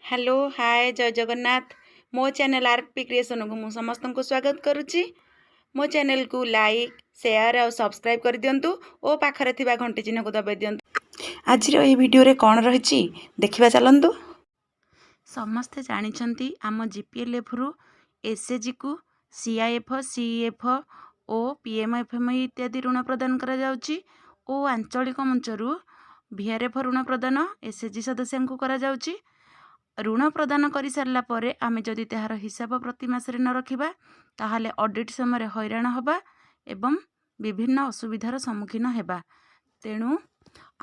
Hello, ହାଏ, ଜୟ ଜଗନ୍ନାଥ। ମୋ channel R P କ୍ରିଏସନ୍କୁ ମୁଁ ସମସ୍ତଙ୍କୁ ସ୍ୱାଗତ କରୁଛି। ମୋ ଚ୍ୟାନେଲ୍କୁ ଲାଇକ୍, ସେୟାର ଆଉ ସବସ୍କ୍ରାଇବ୍ କରିଦିଅନ୍ତୁ ଓ ପାଖରେ ଥିବା ଘଣ୍ଟି ଚିହ୍ନକୁ ଦବାଇ ଦିଅନ୍ତୁ। ଆଜିର ଏହି ଭିଡ଼ିଓରେ କ'ଣ ରହିଛି, ଦେଖିବା ଚାଲନ୍ତୁ। ସମସ୍ତେ ଜାଣିଛନ୍ତି, ଆମ ଜିପିଏଲ୍ଏଫ୍ରୁ ଏସ୍ଏଚ୍ଜିକୁ ସିଆଇଏଫ୍, ସିଇଏଫ୍ ଓ ପିଏମ୍ଏଫ୍ଏମ୍ଇ ଇତ୍ୟାଦି ଋଣ ପ୍ରଦାନ କରାଯାଉଛି ଓ ଆଞ୍ଚଳିକ ମଞ୍ଚରୁ ଭିଆର୍ଏଫ୍ ଋଣ ପ୍ରଦାନ ଏସ୍ଏଚ୍ଜି ସଦସ୍ୟଙ୍କୁ କରାଯାଉଛି। ଋଣ ପ୍ରଦାନ କରିସାରିଲା ପରେ ଆମେ ଯଦି ତାହାର ହିସାବ ପ୍ରତି ମାସରେ ନ ରଖିବା, ତାହେଲେ ଅଡ଼ିଟ୍ ସମୟରେ ହଇରାଣ ହେବା ଏବଂ ବିଭିନ୍ନ ଅସୁବିଧାର ସମ୍ମୁଖୀନ ହେବା। ତେଣୁ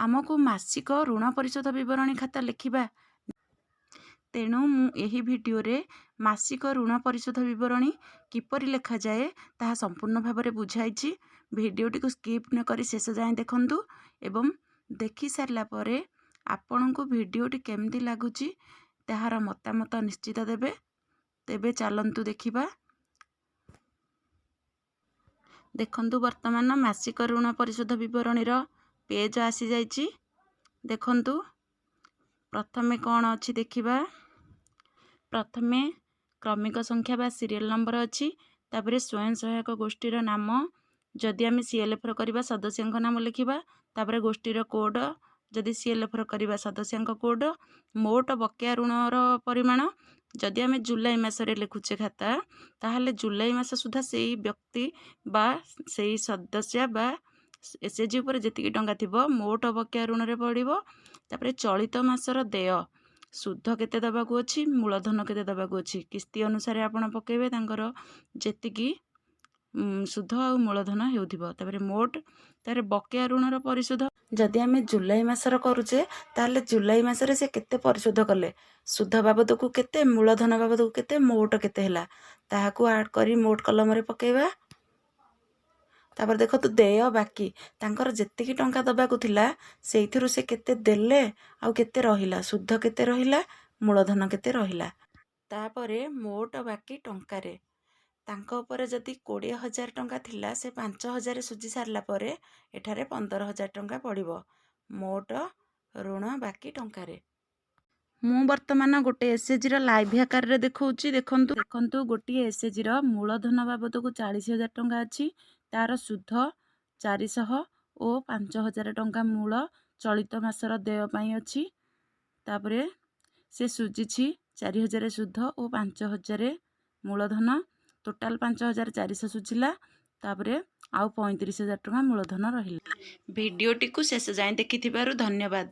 ଆମକୁ ମାସିକ ଋଣ ପରିଶୋଧ ବିବରଣୀ ଖାତା ଲେଖିବା। ତେଣୁ ମୁଁ ଏହି ଭିଡ଼ିଓରେ ମାସିକ ଋଣ ପରିଶୋଧ ବିବରଣୀ କିପରି ଲେଖାଯାଏ, ତାହା ସମ୍ପୂର୍ଣ୍ଣ ଭାବରେ ବୁଝାଇଛି। ଭିଡ଼ିଓଟିକୁ ସ୍କିପ୍ ନ କରି ଶେଷ ଯାଏଁ ଦେଖନ୍ତୁ ଏବଂ ଦେଖିସାରିଲା ପରେ ଆପଣଙ୍କୁ ଭିଡ଼ିଓଟି କେମିତି ଲାଗୁଛି, ତାହାର ମତାମତ ନିଶ୍ଚିତ ଦେବେ। ତେବେ ଚାଲନ୍ତୁ ଦେଖିବା। ଦେଖନ୍ତୁ, ବର୍ତ୍ତମାନ ମାସିକ ଋଣ ପରିଶୋଧ ବିବରଣୀର ପେଜ୍ ଆସିଯାଇଛି। ଦେଖନ୍ତୁ, ପ୍ରଥମେ କ'ଣ ଅଛି ଦେଖିବା। ପ୍ରଥମେ କ୍ରମିକ ସଂଖ୍ୟା ବା ସିରିଏଲ୍ ନମ୍ବର ଅଛି। ତାପରେ ସ୍ୱୟଂ ସହାୟକ ଗୋଷ୍ଠୀର ନାମ। ଯଦି ଆମେ ସିଏଲ୍ଏଫ୍ର କରିବା, ସଦସ୍ୟଙ୍କ ନାମ ଲେଖିବା। ତାପରେ ଗୋଷ୍ଠୀର କୋଡ଼୍, ଯଦି ସିଏଲ୍ଏଫ୍ର କରିବା, ସଦସ୍ୟଙ୍କ କୋଡ଼୍। ମୋଟ ବକେୟା ଋଣର ପରିମାଣ। ଯଦି ଆମେ ଜୁଲାଇ ମାସରେ ଲେଖୁଛେ ଖାତା, ତାହେଲେ ଜୁଲାଇ ମାସ ସୁଦ୍ଧା ସେଇ ବ୍ୟକ୍ତି ବା ସେଇ ସଦସ୍ୟ ବା ଏସ୍ଏଚ୍ଜି ଉପରେ ଯେତିକି ଟଙ୍କା ଥିବ, ମୋଟ ବକେୟା ଋଣରେ ପଡ଼ିବ। ତାପରେ ଚଳିତ ମାସର ଦେୟ, ସୁଧ କେତେ ଦେବାକୁ ଅଛି, ମୂଳଧନ କେତେ ଦେବାକୁ ଅଛି, କିସ୍ତି ଅନୁସାରେ ଆପଣ ପକାଇବେ, ତାଙ୍କର ଯେତିକି ସୁଧ ଆଉ ମୂଳଧନ ହେଉଥିବ। ତାପରେ ମୋଟ, ତାପରେ ବକେୟା ଋଣର ପରିଶୋଧ। ଯଦି ଆମେ ଜୁଲାଇ ମାସର କରୁଛେ, ତାହେଲେ ଜୁଲାଇ ମାସରେ ସେ କେତେ ପରିଶୋଧ କଲେ, ସୁଧ ବାବଦକୁ କେତେ, ମୂଳଧନ ବାବଦକୁ କେତେ, ମୋଟ କେତେ ହେଲା, ତାହାକୁ ଆଡ଼୍ କରି ମୋଟ କଲମରେ ପକାଇବା। ତାପରେ ଦେଖନ୍ତୁ, ଦେୟ ବାକି। ତାଙ୍କର ଯେତିକି ଟଙ୍କା ଦେବାକୁ ଥିଲା, ସେଇଥିରୁ ସେ କେତେ ଦେଲେ ଆଉ କେତେ ରହିଲା, ସୁଧ କେତେ ରହିଲା, ମୂଳଧନ କେତେ ରହିଲା। ତାପରେ ମୋଟ ବାକି ଟଙ୍କାରେ। ତାଙ୍କ ଉପରେ ଯଦି 20,000 ଟଙ୍କା ଥିଲା, ସେ 5,000 ସୁଝି ସାରିଲା ପରେ ଏଠାରେ 15,000 ଟଙ୍କା ପଡ଼ିବ ମୋଟ ଋଣ ବାକି ଟଙ୍କାରେ। ମୁଁ ବର୍ତ୍ତମାନ ଗୋଟେ ଏସ୍ଏଚ୍ଜିର ଲାଇଭ୍ ଆକାରରେ ଦେଖାଉଛି। ଦେଖନ୍ତୁ, ଦେଖନ୍ତୁ, ଗୋଟିଏ ଏସ୍ଏଚ୍ଜିର ମୂଳଧନ ବାବଦକୁ 40,000 ଟଙ୍କା ଅଛି। ତା'ର ସୁଧ 400 ଓ 5,000 ଟଙ୍କା ମୂଳ ଚଳିତ ମାସର ଦେୟ ପାଇଁ ଅଛି। ତାପରେ ସେ ସୁଝିଛି 4,000 ସୁଧ ଓ 5,000 ମୂଳଧନ। ଟୋଟାଲ୍ 5,400 ସୁଝିଲା। ତାପରେ ଆଉ 35,000 ଟଙ୍କା ମୂଳଧନ ରହିଲା। ଭିଡ଼ିଓଟିକୁ ଶେଷ ଯାଏଁ ଦେଖିଥିବାରୁ ଧନ୍ୟବାଦ।